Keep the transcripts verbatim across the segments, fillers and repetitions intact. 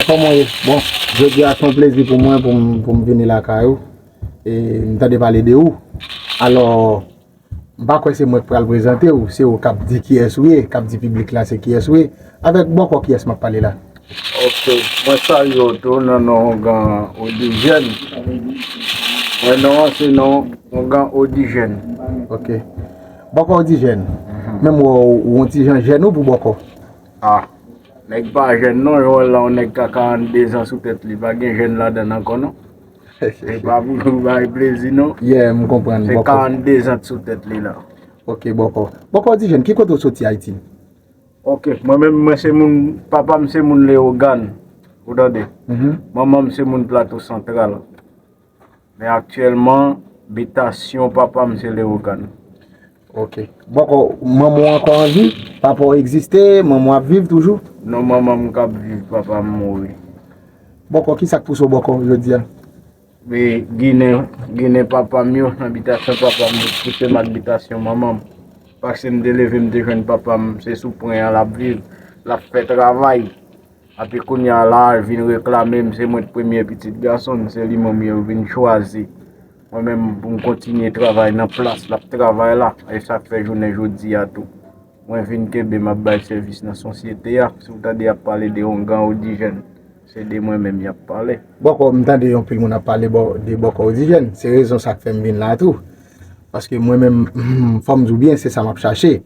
Kòman w ye? Bon, jodi a se yon plezi pou mwen pou m, pou m vini lakay ou. E m tande pale de ou. Alò, m pa kwè se mwen k pral prezante w, se ou k ap di kiyès ou ye, k ap di piblik la se kiyès ou ye. Avèk Bòkò kiyès m ap pale la? Ok, mwen salye w tou nan non ongan Odijèn. Mwen non an se non ongan Odijèn. Ok. Bòkò Odijèn. Menm wè w, ou yon ti jan jèn ou pou Bòkò. Ah, nèg pa jèn non, jan w wè l la, yon nèg ka karannde zan sou tèt li, pa gen jèn ladan l ankò non. Se pa pou nou bay plezi non. Yeah, m konprann. Se Bòkò. Karannde zan sou tèt li la. Ok, Bòkò. Bòkò Odijèn, ki kote w soti Ayiti? Ok, mwen menm, mwen se moun, papa m se moun Leyogàn, ou tande? Mhm. Manman m se moun Plato Santral. Men aktyèlman, bitasyon papa m se Leyogàn. Ok. Bòkò, manman w ankò an vi? Papa w egziste? Manman w ap viv toujou? Non, manman m k ap viv, papa m mouri. Bòkò, kisa k pouse w Bòkò jodi a? Men ginen, ginen papa m yo, nan bitasyon papa m yo, pouse m ak bitasyon manman m. Paske m te leve, m te jwenn papa m, se sou pwen an l ap viv, l ap fè travay. Epi kounye a la, vin reklame m, se mwen k premye pitit gason l, se li manmi yo vin chwazi. Mwen menm, pou m kontinye travay nan plas l ap travay la, e sa k fè jounen jodi a tou. Mwen vin kenbe m ap bay sèvis nan sosyete a. Si w tande y ap pale de ongan Odijèn, se de mwen menm y ap pale. Bòkò, m tande yon pil moun ap pale bò, de Bòkò Odijèn. Se rezon sa k fè m vin la tou. Paske mwen menm, fò m di w byen, se sa m ap chache.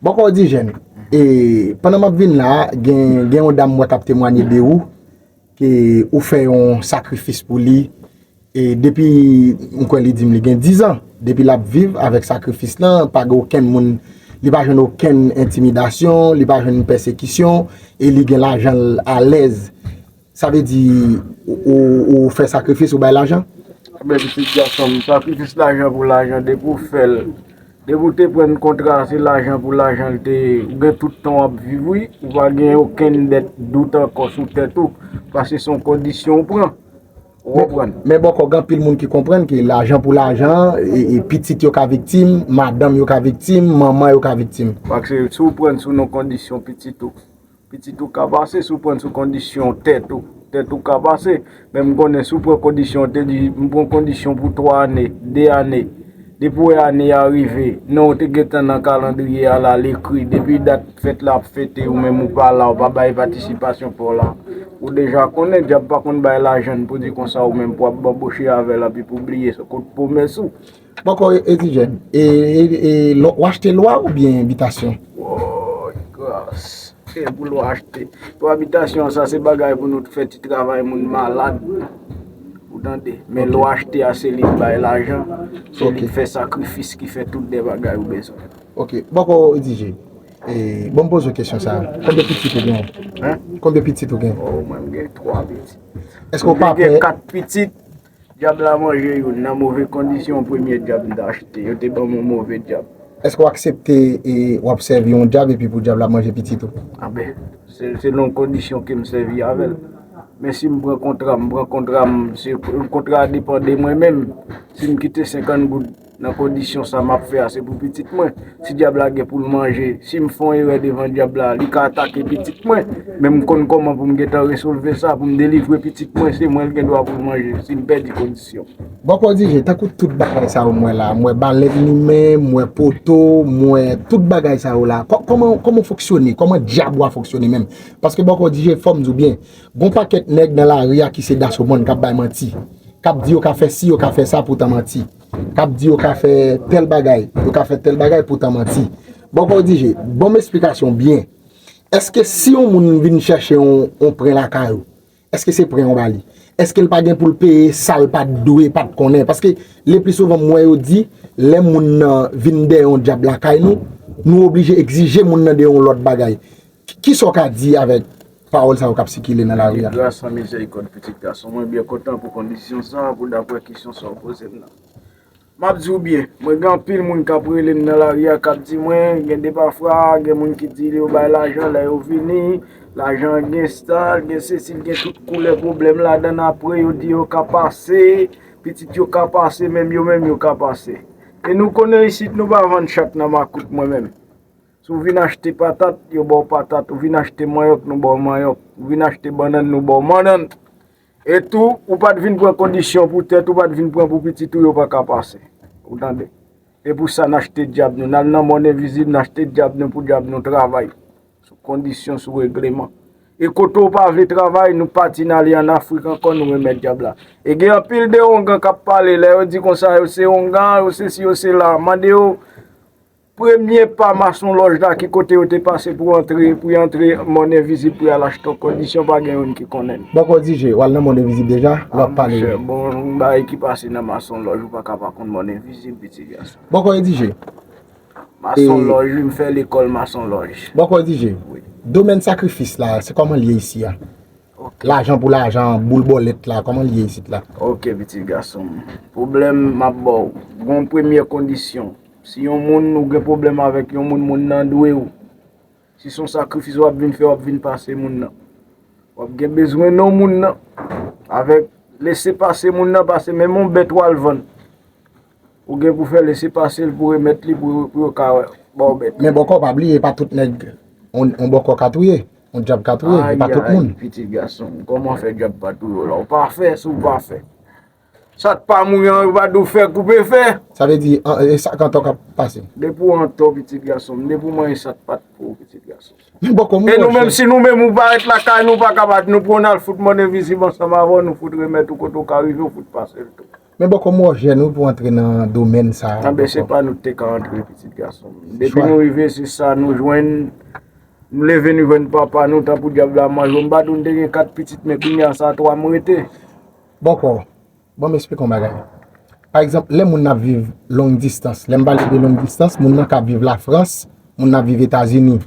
Bòkò Odijèn, e, pandan m ap vin la, gen, gen yon dam m wè k ap temwanye de ou, ke ou fè yon sakrifis pou li, e depi, m kwè li di m li gen diz an, depi l ap viv avèk sakrifis lan, pa gen okenn moun, li pa jwenn okenn entimidasyon, li pa jwenn pèsekisyon, e li gen lajan l alèz. Sa vle di, ou, ou, ou fè sakrifis, ou bay lajan? Men pitit gason m, sakrifis lajan pou lajan, depi w fè l, depi w te pran kontra, se lajan pou lajan l te, ou gen tout tan w ap viv, wi, ou pa gen okenn dèt, dout ankò sou tèt ou, paske se yon kondisyon w pran. Ou konprann? Men bòkò, gen anpil moun ki konprann ke lajan pou lajan, e, e pitit yo ka viktim, madanm yo ka viktim, manman yo ka viktim. Paske si w pran sou non kondisyon pitit ou, pitit ou ka pase, si w pran sou kondisyon tèt ou, tèt ou ka pase. Men m konnen si w pran kondisyon, te di, m pran kondisyon pou twa ane, de ane. Depi w wè ane a rive, non w te gentan nan kalandriye a la, l ekri. Depi dat fèt la ap fete, ou menm ou pa la, ou pa bay patisipasyon pa w la. Ou deja konnen, dyab pa konn bay lajan pou di konsa, ou menm pou ap banboche avè l, epi pou bliye kot pwomès ou. Bòkò Odijèn, e, e, e, w achte lwa oubyen bitasyon? Woy, gras. Se pou lwa achte. Pou abitasyon sa, se bagay pou nou fè ti travay moun malad. Ou tande? Men lwa achte a, se li k bay lajan. Se li k fè sakrifis, ki fè tout de bagay ou bezwen. Ok. Bòkò Odijèn, e, bon, m poze w kesyon sa. Konbyen pitit ou gen? Hein? Konbyen pitit ou gen? Oh, mwen, m gen twa pitit. Èske w pa pè? M gen kat pitit. Dyab la manje youn nan move kondisyon, premye dyab m t achte. Yo te ban m yon move dyab. Èske w aksepte e w ap sèvi yon dyab epi pou dyab la manje pitit ou? Anben, se, se nan kondisyon ke m sèvi avè l. Men si m pran kontra, m pran kontra, m, se, kontra a depann de mwen menm. Si m kite senkant goud, nan kondisyon sa m ap fè a, se pou pitit mwen. Si dyab la gen pou l manje, si m fè yon erè devan dyab la, li ka atake pitit mwen. Men m konn kòman pou m gentan resolve sa, pou m delivre pitit mwen, se mwen l gen dwa pou l manje, si m pèdi kondisyon. Bòkò Odijèn, tankou tout bagay sa yo m wè la, m wè balèn limen, m wè poto, m wè tout bagay sa yo la. Kò-, kòman, kòman w fonksyone? Kòman dyab ou a fonksyone menm? Paske Bòkò Odijèn, fò m di w byen, gon pakèt nèg nan lari a ki se dasomonn k ap bay manti. K ap di yo ka fè si, yo ka fè sa, poutan manti. K ap di yo ka fè tèl bagay, yo ka fè tèl bagay, poutan manti. Bòkò Odijèn, ban m esplikasyon byen. Èske si yon moun vin chèche yon, yon pren lakay ou, èske se pren ou ba li? Èske l pa gen pou l peye sa l pa t dwe, pa t konnen? Paske le pli souvan m wè yo di, lè moun nan vin dèyè yon dyab lakay nou, nou oblije egzije moun nan de yon lòt bagay. Ki, kisa w ka di avèk pawòl sa yo k ap sikile nan lari a? Gras an mizèrikòd pitit gason. Mwen byen kontan pou kondisyon sa, pou daprè kesyon sa w poze m nan. M ap di w byen, mwen gen anpil moun k ap rele m nan lari a, k ap di mwen, gen de pafwa, gen moun ki di yo bay lajan, lè yo vini, lajan an gen stal, gen sesi, gen tout koulè pwoblèm ladan l, apre yo di yo ka pase, pitit yo ka pase, menm yo menm yo ka pase. E nou konnen isit, nou pa vann chat nan makout, mwen menm. Si w vin achte patat, yo ba w patat. Ou vin achte manyòk, nou ba w manyòk. Ou vin achte bannann, nou ba w bannann. E tou, ou pa t vin pran kondisyon pou tèt, ou pa t vin pran pou pitit ou, yo pa ka pase. Ou tande? E pou sa n achte dyab nou. N al nan mòn envizib, n achte dyab nou pou dyab nou travay. Sou kondisyon, sou regleman. E kote w pa vle travay, nou pati n ale ann Afrik ankò, nou remèt dyab la. E gen anpil de ongan k ap pale, lè yo di konsa, yo se ongan, yo se si, yo se la. Mande yo, premye pa masonlòj la, ki kote yo te pase pou antre, pou y antre mòn envizib pou y al achte yon kondisyon, pa gen youn ki konnen. Bòkò D J, w al nan mond envizib deja? W ap pale. Monchè, bon, yon bagay ki pase nan masonlòj, ou pa ka pa konn mòn envizib, pitit gason. Bòkò D J. Masonlòj, wi, m fè lekòl masonlòj. Bòkò D J. Wi. Domèn sakrifis la, se kòman l ye isi a? Ok. Lajan pou lajan, boul bòlèt la, kòman l ye isit la? Ok, pitit gason m. Pwoblèm m ap ba w. Gon premyè kondisyon. Si yon moun, ou gen pwoblèm avèk yon moun, moun nan dwe w. Si se yon sakrifis w ap vin fè, w ap vin pase moun nan. W ap gen bezwen non moun nan. Avèk lese pase moun nan, pase menm yon bèt w al vann. Ou gen pou fè lese pase l pou remèt li pou, pou yo ka ba w bèt. Men bòkò, pa bliye, e pa tout nèg on, on bòkò ka touye, on dyab ka touye, e pa tout moun. Ay, ay, pitit gason m, kòman fè dyab pa touye w la? Ou pa fè, si w pa fè. Sa t pa mouri an, yo pa di w fè, koupe fè. Sa vle di, an, e sa k antò k ap pase? Depi w antò, pitit gason m, depi w manje sa t pa t pou ou, pitit gason m. Men bòkò, m wè w jèn. E nou menm, si nou menm, ou parèt lakay nou, ou pa ka bat nou, pou n al fout mòn envizib ansanm avè w, nou fout remèt ou kote w ka rive, ou fout pase l tou. Men bòkò, m wè w jèn, wi, pou antre nan domèn sa a. Anben, se pa nou ki te ka antre, pitit gason m. Depi nou rive, se sa nou jwenn. Nou leve, nou jwenn papa nou, tankou dyab la manje w. M pa di w, m te gen kat pitit, men kounye a, sa twa m rete. Bòkò, ban m esplike w yon bagay. Pa egzanp, lè moun nan ap viv long distans, lè m pale de long distans, moun nan ka ap viv Lafrans, moun nan ap viv Etazini.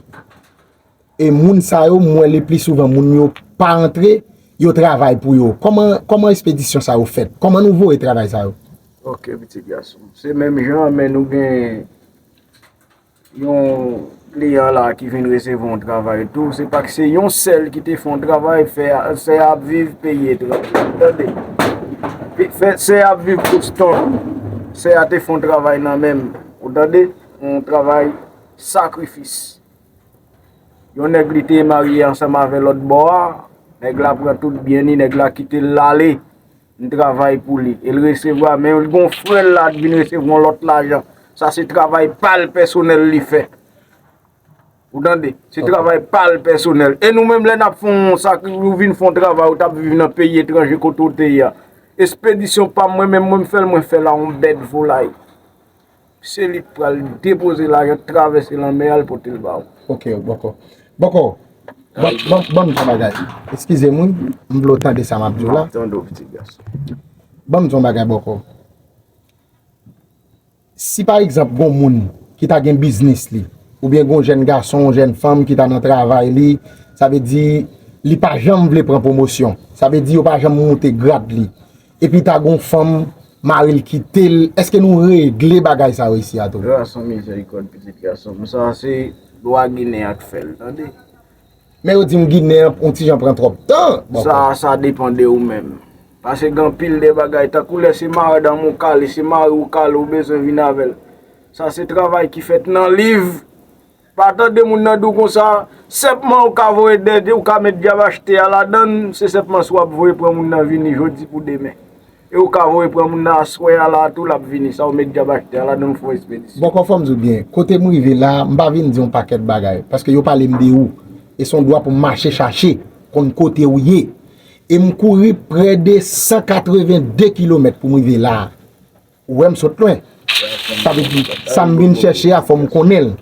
E moun sa yo, m wè le pli souvan, moun yo pa antre, yo travay pou yo. Kòman, kòman espedisyon sa yo fèt? Kòman nou voye travay sa yo? Ok, pitit gason. Se menm jan, men nou gen yon kliyan la ki vin resevwa yon travay tou. Se pa k se yon sèl ki te fè yon travay, fè a, sè a ap viv peyi etranje. Ou tande? Fè, sè a ap viv Boston. Sè a te fè yon travay nan men m. Ou tande? Yon travay sakrifis. Yon nèg li te marye ansanm avè lòt bò a, nèg la pran tout byen li, nèg la kite l ale, m travay pou li. E l resevwa, men l gon frè l la t vin resevwa yon lòt lajan. Sa se travay pa l pèsonèl li fè. Ou tande? Se travay pa l pèsonèl. E nou menm lè n ap fè yon sa, ou vin fè yon travay, ou t ap viv nan peyi etranje kote w te ye a. Espedisyon pa m, mwen menm, mwen m fè l, mwen fè l a yon bèt volay. Se li k pral depoze lajan, travèse lanmè a, l pote l ba ou. Ok, bòkò. Bòkò, ban, ban, ban m di yon bagay. Eskize m wi, m vle w tande sa m ap di w la. M ap tande w, pitit gason. Ban m di yon bagay, bòkò. Si pa egzanp, gon moun ki ta gen biznis li, oubyen gon jèn gason, yon jèn fanm ki ta nan travay li, sa vle di, li pa janm vle pran pwomosyon. Sa vle di, yo pa janm moute grad li. Epi ta gon fanm, mari l kite l. Èske nou regle bagay sa yo isi a tou? Gras an mizèrikòd, pitit gason m. Sa se lwa Ginen an k fè l, tande. Men yo di m Ginen an, yon ti jan pran twòp tan, bòkò. Sa, sa depann de ou menm. Paske gen anpil de bagay, tankou lè se madanm ou kale, se mari ou kale, ou bezwen vin avè l. Sa se travay ki fèt nan liv. Pa tande moun nan di w konsa, senpman ou ka voye dède, ou ka met dyab achte a ladann, se senpman si w ap voye pran moun nan vini jodi pou demen. E ou ka voye pran moun nan aswè a la tou, l ap vini, sa ou met dyab achte a ladann, ou fè yon espedisyon. Bòkò, fò m di w byen, kote m rive la, m pa vin di yon pakèt bagay, paske yo pale m de ou. E se yon dwa pou m mache chache, konn kote w ye. E m kouri prè de san katreven de kilomèt pou m rive la a. Ou wè m sot lwen. Sa vle di, sa m vin chèche a, fò m konnen l.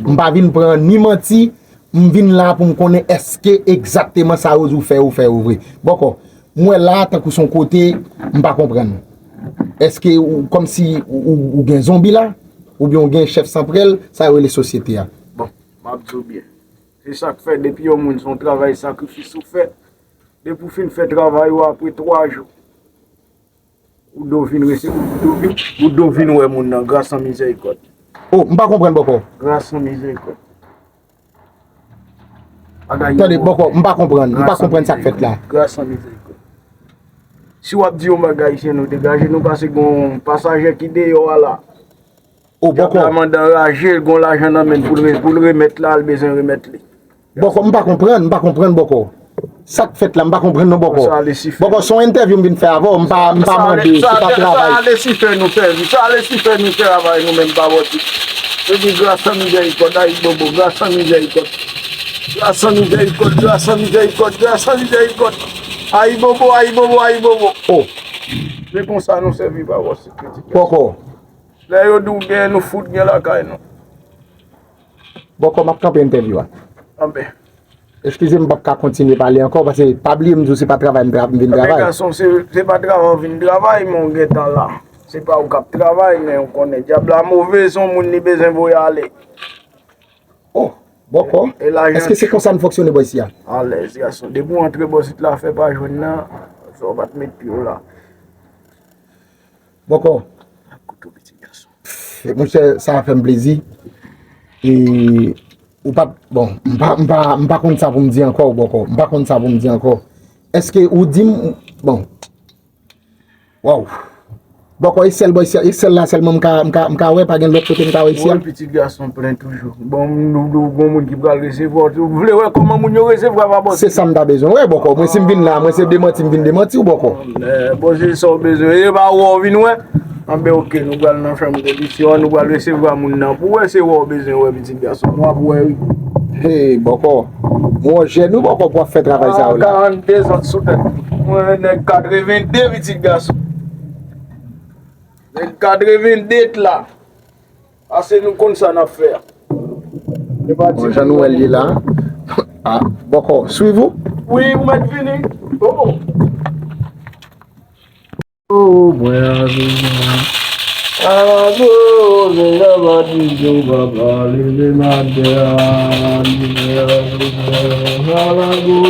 M pa vin pran ni manti, m vin la pou m konnen èske egzakteman sa yo di w fè, ou fè yo vre. Bòkò, m wè la a tankou se yon kote m pa konprann. Èske ou, kòmsi ou, ou, ou gen zonbi la? Oubyen ou gen chèf sanprèl, sa yo rele sosyete a? Bon, m ap di w byen. Se sa k fè, depi yon moun, se yon travay sakrifis ou fè, depi w fin fè travay ou, apre twa jou, ou do vin rese-, ou do vin, ou do vin wè moun nan, gras an mizèrikòd. Oh, m pa konprann bòkò. Gras an mizèrikòd. Tande, bòkò, m pa konprann. M pa konprann sa k fèt la. Gras an mizèrikòd. Si w ap di yon bagay, ayisyen, nou degaje nou, paske gon pasaje ki deyò a la. O Dyab la Bòkò. Mande anraje, l gon lajan nan men l pou l re- pou l remèt la, l bezwen remèt li. Bòkò, m pa konprann, m pa konprann Bòkò. Sa k fèt la, m pa konprann non Bòkò. Sa ale sife. Bòkò, se yon entèvyou m vin fè avè w, m pa, m pa Sa ale- mande, sa se pa ale- sa travay. Ale sife nou fè, sa ale sife nou travay nou menm pa bòti. Yo di gras an mizèrikòd, ayibobo, gras an mizèrikòd. Gras an mizèrikòd, gras an mizèrikòd, gras an mizèrikòd. Ayibobo, ayibobo, ayibobo. O. Se konsa nou sèvi pa bòti. Bòkò. Lè yo di w gen nou fout gen lakay nou. Bòkò, m ap kanpe entèvyou a. Kanpe. Eskize m, m p ap ka kontinye pale ankò, paske pa bliye m di w se pa travay m tra- m vin Kanpe travay. Gason, se, se pa travay w vin travay, men w gentan la. Se pa ou k ap travay, men w konnen dyab la move, se yon moun li bezwen voye ale. O, Bòkò. E lajan Èske se konsa n fonksyone bò isi a? Alèz, gason. Depi w antre bò isit la, fè pa jwenn nan, sa w pa t met pye w la. Bòkò. Ak kouto piti gason. Monchè, sa fè m plezi. E ou pa, bon, m pa, m pa, m pa konn sa pou m di ankò, Bòkò. M pa konn sa pou m di ankò. Èske ou di m, bon. Waw. Bòkò, e sèl bò isi a, e sèl la sèlman m ka, m ka, m ka wè, pa gen lòt kote m ka wè isi a? Wi, pitit gason plen toujou. Bon, nou, nou, gon moun ki pral resevwa w, ou vle wè kòman moun yo resevwa pa bò. Se sa m ta bezwen wè, Bòkò. Mwen, si m vin la, mwen, se demanti m vin demanti w, Bòkò. Eh, bon, se sa w bezwen. E pa wè w vin wè. Anben, oke, nou pral nan chanm de misye a, nou pral resevwa moun nan. Pou wè, se wè w bezwen wè, pitit gason. Nou ap wè, wi. Hey, Bòkò. Mwen, jèn ou, Bòkò, pou w ap fè travay sa yo la? Karannde zòt sou tèt. Mwen, nèg katreven de, pitit gason. Nèg katreven de t la. Ase nou konn sa n ap fè a. Bon, jan nou wè l ye la. Ah, Bòkò, swiv ou? Wi, ou mèt vini. Oh. Oh, mwen a vini. Alago, nèg la pa di yo papa, leve maten a, leve a, leve a, alago,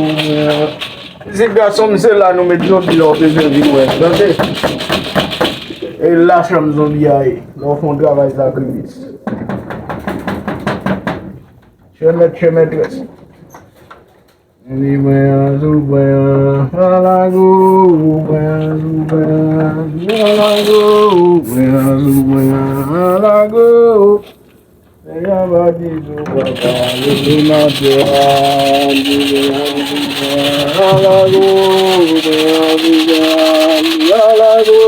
mwen a. Pitit gason m, se la nou met zonbi la w bezwen vin wè, tande? E la chanm zonbi a ye, lè w fè yon travay sakrifis. Chèmèt, chèmètrès. Li pran sou pran, alago, pran sou pran, alago, pran sou pran, alago. Nèg la pa di sou papa, li di matè a, li di matè a, alago, pran sou pran, alago.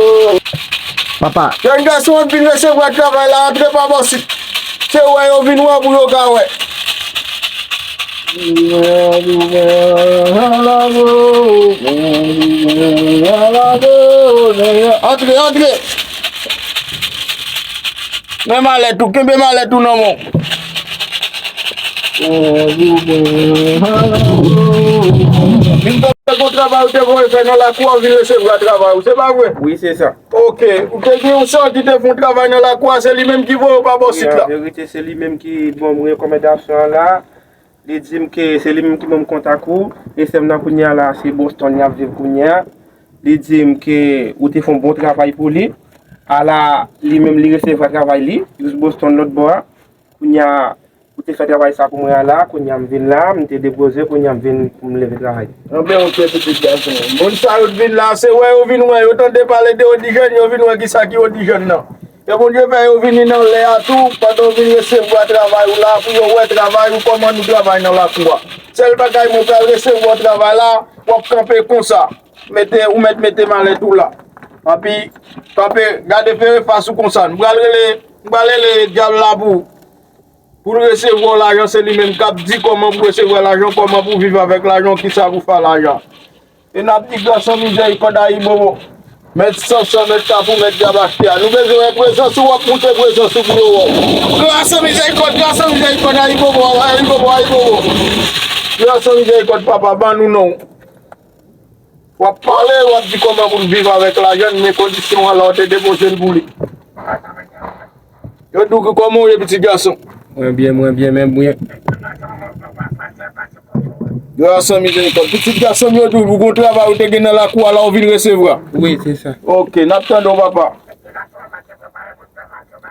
Papa. Jèn gason an vin resevwa travay la, antre pa bò sit. Se wè yo vin wè pou yo ka wè. Antre, antre. Men malèt ou, kenbe malèt ou nan men w. Vin fè bon travay ou te voye fè nan lakou a, ou vin resevwa travay ou, se pa vre? Wi, se sa. Oke, ou te gen yon sè ki te fè yon travay nan lakou a, se li menm ki voye w pa bò sit la? Wi, an verite, se li menm ki ban m rekòmandasyon an la. Li di m ke se li menm ki ban m kontak ou. E sè m nan kounye a la, se Boston li ap viv kounye a. Li di m ke ou te fè yon bon travay pou li. Ala, li menm li resevwa travay li, jis Boston lòt bò a. Kounye a, ou te fè travay sa pou mwen a la, kounye a m vin la, m te depoze, kounye a m vin pou m leve travay. Anben, oke, pitit gason. Moun sa yo t vin la, se wè yo vin wè, yo tande pale de odijèn, yo vin wè kisa ki odijèn nan. Ke Bondye fè yo vini nan lè a tou, pandan yo vin resevwa travay ou la, pou yo wè travay ou, kòman nou travay nan lakou a. Sèl bagay mwen pral resevwa w travay la, w ap kanpe konsa. Mete, ou mèt mete malèt ou la. Anpi, kanpe, gade fè fas ou konsa. M pral rele, m pral rele dyab la pou, pou l resevwa w lajan, se li menm k ap di kòman pou resevwa lajan, kòman pou viv avèk lajan, kisa pou fè lajan. E n ap di gras an mizèrikòd Ayibobo. Mèt Sansan, mèt Kafou, mèt Djab achte a. Nou bezwen wè prezans ou, w ap moute prezans ou pou yo wè w. Gras an mizèrikòd, gras an mizèrikòd Ayibobo, Ayibobo, Ayibobo. Gras an mizèrikòd papa, ban nou non. W ap pale, w ap di kòman pou l viv avèk lajan, men kondisyon an la w te depoze l pou li. Yo di w ki kòman w ye, pitit gason? Mwen byen, mwen byen, men mwen. Gras an mizèrikòd. Pitit gason m, yo di w, ou gon travay ou te gen nan lakou a la, ou vin resevwa. Wi, se sa. Oke, n ap tande w, papa.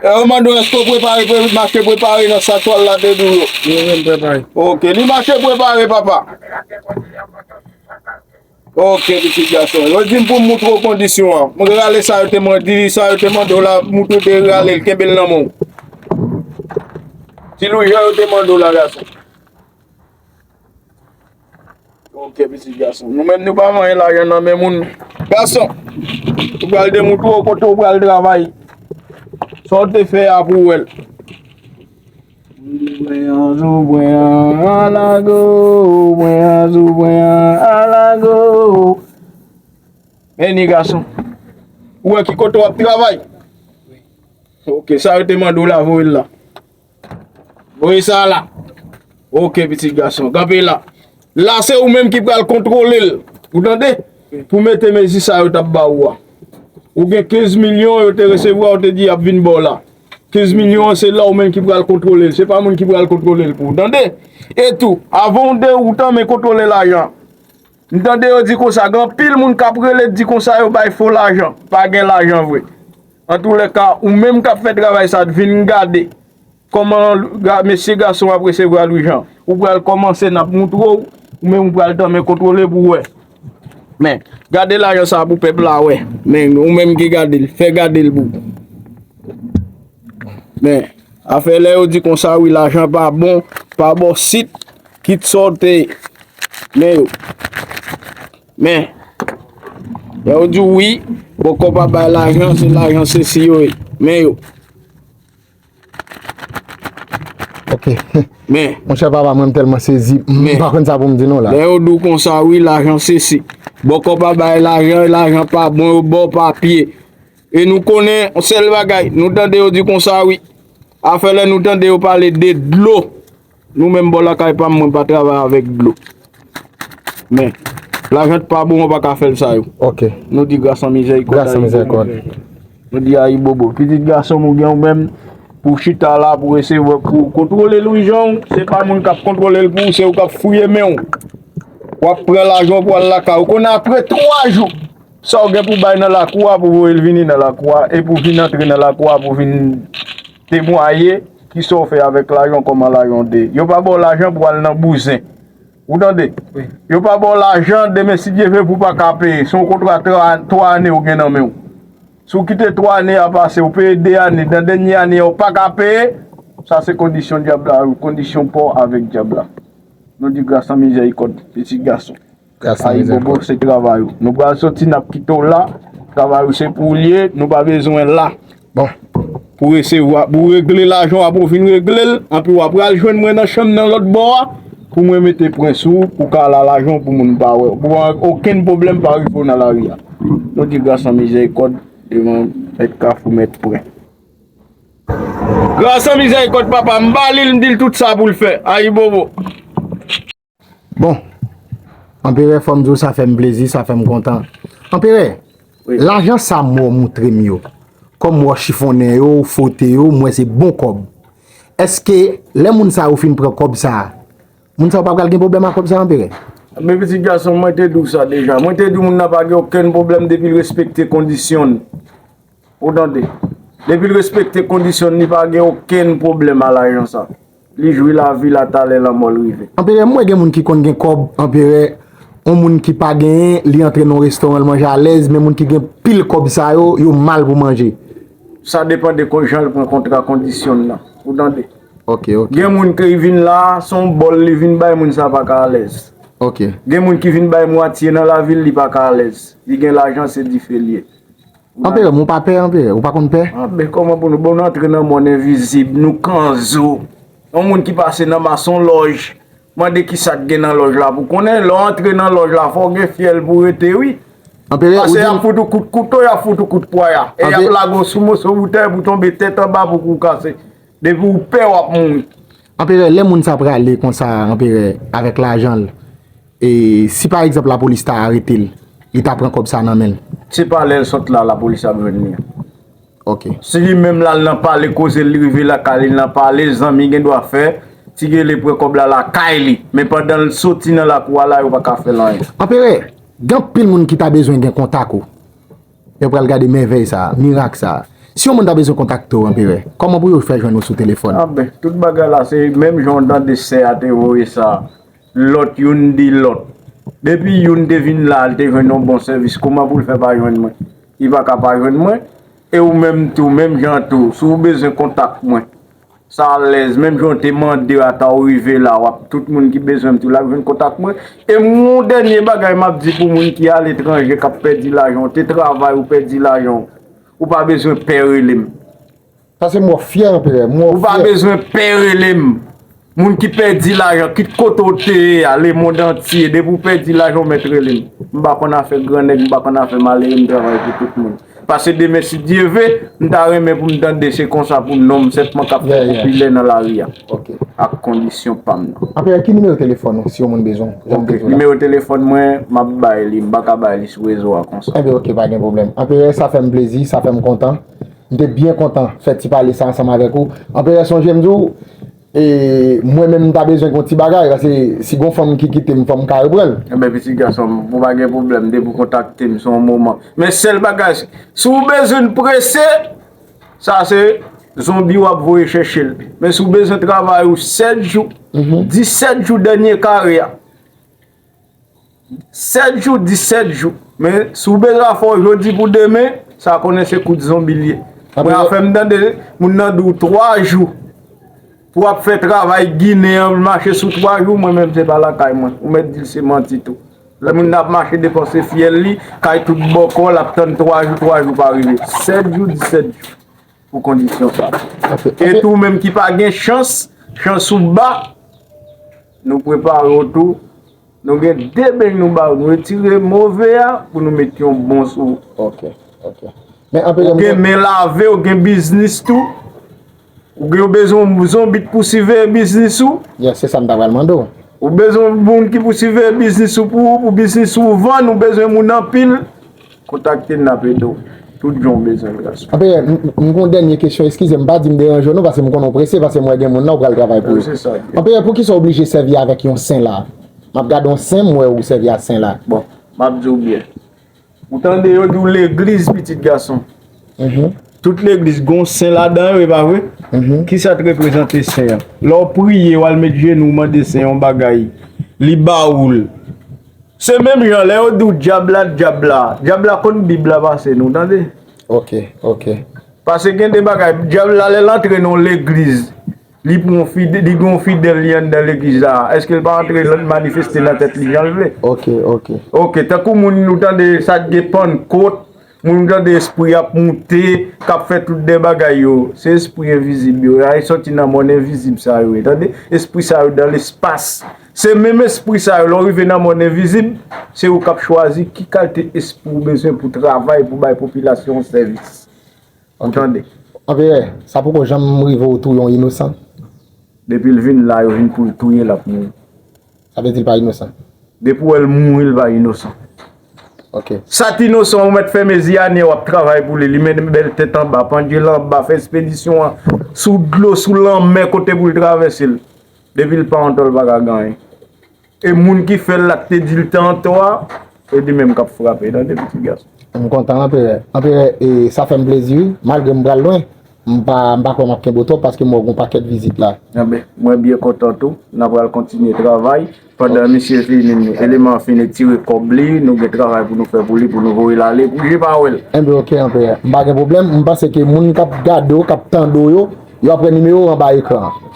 E yo mande w èske w prepare, pre- mache prepare nan sa twal la te di w yo? Wi, wi, m prepare. Oke, li mache prepare, papa. Ok, pitit gason. Yo di m pou m moutre w kondisyon an. Mwen rale sa yo te mande, di li sa yo te mande w la, moutre w te rale l, kenbe l nan men w. Di li jan yo te mande w la, gason. Ok, pitit gason. Nou menm nou pa manyen lajan nan men moun. Gason, ou pral demoutre w kote w pral travay. Sa w te fè a pou w wè l. Zoubwen an, zoubwen an, alago, zoubwen an, zoubwen an, alago. Men ni gason. Ou wè ki kote w ap travay? Ok, sa yo te mande w la, voye l la. Voye sa la. Ok, pitit gason, kanpe la. La, se ou menm ki pral kontwole l. Ou tande? Pou mete mezi sa yo t ap ba ou a. Ou gen kenz milyon, yo te resevwa, ou te di y ap vin ba w la. Kenz milyon an, se la ou menm ki pral kontwole l. Se pa moun ki pral kontwole l pou ou. Tande? E tou, avan w de ou tanmen kontwole lajan. M tande yo di konsa, gen anpil moun k ap rele di konsa yo bay fo lajan. Pa gen lajan vre. Antoulèka, ou menm k ap fè travay sa, vin gade kòman ga- mesye gason ap resevwa lwijan. Ou pral kòmanse, n ap moutre w, ou menm ou pral tanmen kontwole pou w wè. Men, gade lajan sa pou pèp la wè. Men, ou menm ki gade l, fè gade l pou w. Men, afè lè yo di konsa, wi, lajan pa bon, pa bon sit, kit sa w te ye. Men yo. Men, lè yo di w wi, bòkò pa bay lajan, se lajan sesi yo ye. Men yo. Ok. Men, Monchè papa, mwen m tèlman sezi, m Men. pa konn sa pou m di nou la. Lè yo di w konsa, wi, lajan sesi. Bòkò pa bay lajan, lajan pa bon, yo ba w papye. E nou konnen yon sèl bagay, nou tande yo di konsa, wi. Afè lè nou tande yo pale de dlo. Nou menm bò lakay pa m, mwen pa travay avèk dlo. Men, lajan t pa bon, ou pa ka fè l sa yo. Ok. Nou di gras an mizèrikòd. Gras an mizèrikòd. Nou di ayibobo. Pitit gason m ou gen ou menm pou chita la, pou resevwa, pou kontwole lwijan w, se pa moun k ap kontwole l pou ou, se ou k ap fouye men w. W ap pran lajan w pou al lakay ou. Konnen apre twa jou, sa w gen pou bay nan lakou a, pou voye l vini nan lakou a, e pou vin antre nan lakou a, pou vin temwaye kisa w fè avèk lajan w, kòman lajan w te ye. Yo pa ba w lajan pou al nan bouzen. Ou tande? Yo pa ba w lajan, demen si Dye vle pou w pa ka peye. Se yon kontra twa, twa ane ou gen nan men w. Si w kite twa ane a pase, ou peye de ane, nan dènye ane a ou pa ka peye, sa se kondisyon dyab la, kondisyon pa w avèk dyab la. Nou di gras an mizèrikòd, pitit gason. Ayibobo se travay ou. Nou pral soti, n ap kite w la. Travay ou se pou w l ye, nou pa bezwen la. Bon. Pou resevwa, pou regle lajan w, apre w fin regle l, anpi w ap pral jwenn mwen nan chanm nan lòt bò a, pou mwen mete pwen sou ou, pou w ka la lajan w pou moun pa wè w. Pou w pa gen okenn pwoblèm pa rive w nan lari a. Nou di gras an mizèrikòd, devan mèt kafou, mèt pwen. Gras an mizèrikòd papa, m ba li l, m di l tout sa pou l fè. Ayibobo. Bon, Anperè, fò m di w, sa fè m plezi, sa fè m kontan. Anperè, lajan sa m wè w moutre m yo, kòm w wè w chifonnen yo, w fwote yo, m wè se bon kòb. Èske lè moun sa yo fin pran kòb sa, moun sa yo pa pral gen pwoblèm ak kòb sa, Anperè? Men pitit gason, mwen te di w sa deja. Mwen te di w moun nan pa gen okenn pwoblèm depi l respekte kondisyon l. Ou tande? Depi l respekte kondisyon l, li pa gen okenn pwoblèm a lajan sa. Li jwi lavi la talè lanmò l rive. Anperè, m wè gen moun ki konn gen kòb, Anperè, yon moun ki pa genyen, li antre nan yon restoran, l manje alèz, men moun ki gen pil kòb sa yo, yo mal pou manje. Sa depann de kon jan l pran kontra kondisyon l lan. Ou tande? Ok, ok. Gen moun ki vin la, se yon bòl li vin bay, moun sa pa ka alèz. Ok. Gen moun ki vin bay mwatye nan lavi l, li pa ka alèz. Li gen lajan, se dife l ye. Anperè, men w pa pè, Anperè, ou pa konn pè? Ah, ben kòman pou nou, bon, nou antre nan mòn envizib, nou kanzo. Yon moun ki pase nan masonlòj, mande kisa k gen nan lòj la pou konnen. Lè w antre nan lòj la, fò w gen fyèl pou rete, wi. Anperè, ou Pase di y ap fout ou kout kouto, y ap fout ou kout pwaya. E y ap Anpe- lage w sou moso woutèy pou tonbe tèt anba pou kou kase. Depi w pè, w ap mouri. Anperè, lè moun sa prale konsa, Anperè, avèk lajan l, e si pa egzanp lapolis ta arete l, li ta pran kòb sa nan men l? Se pa lè l sot la, lapolis ap jwenn li an. Ok. Si li menm l al nan pale, koze l, li rive lakay li nan pale, zanmi gen dwa fè, ti gele pran kòb la lakay li. Men pandan l soti nan lakou a la, yo pa ka fè l anyen. Anperè, gen anpil moun ki ta bezwen gen kontak ou. Yo pral gade mèvèy sa, mirak sa. Si yon moun ta bezwen kontakte w, Anperè, kòman pou yo fè jwenn ou sou telefòn? Ah ben, tout bagay la, se menm jan w tande sè a te voye sa. Lòt, youn di lòt. Depi youn te vin la, li te jwenn yon bon sèvis, kòman pou l fè pa jwenn mwen? Li pa ka pa jwenn mwen. E ou menm tou, menm jan tou, si w bezwen kontak mwen, sa alèz, menm jan w te mande ata w rive la, w ap, tout moun ki bezwen m tou, l ap jwenn kontak mwen. E m gon dènye bagay m ap di pou moun ki aletranje, k ap pèdi lajan, w te travay, ou pèdi lajan, ou pa bezwen pè rele m. Sa se mo fyè, anperè, mo fyè. Ou pa bezwen pè rele m. Moun ki pèdi lajan, kit kote w te ye a, lemonn antye, depi w pèdi lajan, w mèt rele m. M pa konn afè grannèg, m pa konn afè malere, m travay pou tout moun. Pase demen, si Dye ve, m ta renmen pou m tande se konsa pou non m senpman k ap fè popilè nan lari a. Ak kondisyon pa m nan. Anperè, ki nimewo telefòn ou, si yon moun bezwen w? Jan m te di w la. Nimewo telefòn mwen, m ap bay li, m pa ka bay li sou rezo a konsa. Enben, oke, pa gen pwoblèm. Anperè, sa fè m plezi, sa fè m kontan. M te byen kontan fè ti pale sa ansanm avèk ou. Anperè, sonje m di w, e, mwen menm m ta bezwen yon ti bagay, paske si gon fanm ki kite m, fò m ka reprann l. Enben, pitit gason m, ou pa gen pwoblèm, depi w kontakte m, se yon moman. Men sèl bagay, si w bezwen l prese, sa se zonbi w ap voye chèche l. Men si w bezwen travay ou sèt jou, disèt jou dènye kare a, sèt jou, disèt jou. Men, si w bezwen afè w jodi pou demen, sa konnen se kout zonbi l ye. Mwen, afè m tande moun nan di w twa jou pou w ap fè travay Ginen an, mache sou twa jou, mwen menm se pa lakay mwen. Ou mèt di l se manti tou. Lè moun nan ap mache depanse fyèl li, kay tout bòkò, l ap tann twa jou, twa jou pa rive. Sèt jou, disèt jou. Pou kondisyon sa. E tou, ou menm ki pa gen chans, chans ou ba, nou prepare w tou. Nou gen de beny nou ba ou. Nou retire move a pou nou met yon bon sou ou. Ok, ok. Men anpil... Ou gen men lave, ou gen biznis tou. Ou gen, ou bezwen yon zonbi pou siveye biznis ou. Yes, se sa m ta pral mande w. Ou bezwen yon moun ki pou siveye biznis ou pou ou, pou biznis ou vann, ou bezwen moun anpil. Kontakte n, n ap ede w. Tout jan w bezwen l, gason. Anpil, m, m, m gon dènye kesyon, eskize m, pa di m deranje w non, paske m konnen w prese, paske m wè gen moun nan, w pral travay pou yo. Se sa. Anpil, poukisa w oblije sèvi avèk yon sen la? M ap gade yon sen, m wè ou sèvi a sen la. Bon, m ap di w byen. Ou tande yo di w legliz, pitit gason. Tout legliz gon sen ladan yo, e pa vre? Kisa t reprezante sen an? Lè w priye, w al met jenou, w mande sen yon bagay, li ba ou l. Se menm jan, lè yo di w dyab la, dyab la. Dyab la konn Bib la pase nou, tande? Ok, ok. Paske gen de bagay, dyab la, lè l antre nan yon legliz, li pran yon fide-, li gen yon fidèl li anndan legliz la. Èske l pa antre, l manifeste nan tèt li jan l vle? Ok, ok. Ok, tankou moun nou tande sa k gen Pannkot, moun nou tande espri ap moute, k ap fè tout de bagay yo. Se espri envizib yo. Y a soti nan mòn envizib sa yo ye, tande? Espri sa yo dan lespas. Se menm espri sa yo, lè w rive nan mòn envizib, se ou k ap chwazi ki kalite espri ou bezwen pou travay, pou bay popilasyon w sèvis. Ou tande? Anperè, sa poko janm rive w touye yon inosan? Depi l vin la, yo vin pou l touye, l ap mouri. Sa vle di l pa inosan? Depi w wè l mouri, l pa inosan. Ok. Sa t inosan, ou mèt fèmen zye a, w ap travay pou li, li mennen bèl tèt anba, pandye l anba, fè espedisyon an sou dlo, sou lanmè, kote pou l travèse l. Depi l pa antò, l pa ka gen anyen. E moun ki fè l la k te di l te antò a, se li menm k ap frape, tande, pitit gason. M kontan, Anperè. Anperè, e, sa fè m plezi, wi. Malgre m pral lwen, m pa, m pa kwè m ap kenbe w twòp paske m wè w gon pakèt vizit la. Enben, mwen byen kontan tou. N a pral kontinye travay. Pandan misye fini, eleman an fini tire kòb li, nou gen travay pou nou fè pou li, pou nou voye l ale, pou je pa wè l. Enben, ok, Anperè. M pa gen pwoblèm. M panse ke moun k ap gade w, k ap tande w yo, yo ap wè nimewo w anba ekran an.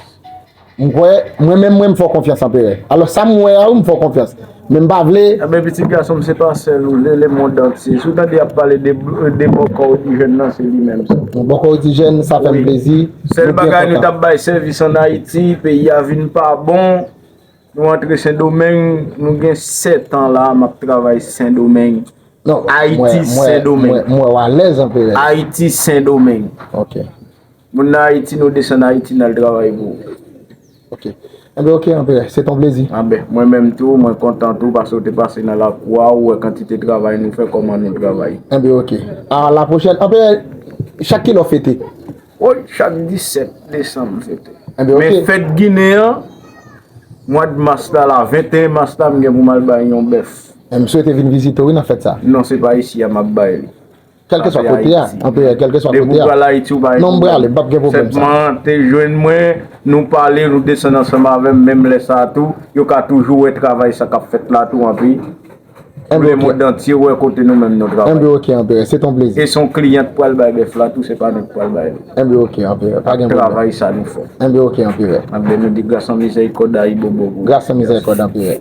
M kwè, mwen menm, mwen, m fè w konfyans, Anperè. Alò, sa m wè a, wi, m fè w konfyans. Men m pa vle... Enben, pitit gason m, se pa sèl ou, le, le mond antye. Si w tande y ap pale de, de bòkò Odijèn nan, se li menm sa. Bon, bòkò Odijèn, sa fè m plezi. Sèl bagay nou t ap bay sèvis ann Ayiti, peyi a vin pa bon. Nou antre Sendomeng, nou gen sèt an la, m ap travay Sendomeng. Non, Ayiti, Sendomeng. Mwen, mwen, mwen wè w alèz, Anperè. Ayiti, Sendomeng. Ok. Moun nan Ayiti, nou desann Ayiti, n al travay pou ou. Ok. Enben, ok, Anperè, se ton plezi. Anben, mwen menm tou, mwen kontan tou, paske w te pase nan lakou a, ou wè kantite travay nou fè, kòman nou travay. Enben, ok. A la pwochèn. Anperè, chak kilè w fete? Woy, chak disèt desanm m fete. Enben, ok. Men fèt Ginen an, mwa d mas la, la, venteyen mas la, m gen pou m al bay yon bèf. M swete vin vizite w, wi, nan fèt sa. Non, se pa isi a m ap bay li. Kèlkeswa kote a, Anperè, kèlkeswa kote a. Depi w pral Ayiti, ou pa gen pwoblèm. Non, m prale, m p ap gen pwoblèm sa. Sèlman, te jwenn mwen, Nou pale, nou desann ansanm avè m, menm lè sa a tou, yo ka toujou wè travay sa k ap fèt la tou, anpi pou lemond antye wè kote nou menm nou travay. Enben, ok, Anperè, se t on plezi. E se yon kliyan k pral bay bèf la tou, se pa nou k pral bay li. Enben, ok, Anperè, pa gen pwoblèm. Travay sa nou fè. Enben, ok, Anperè. Anben, nou di gras an mizèrikòd, ayibobo pou ou. Gras an mizèrikòd, Anperè.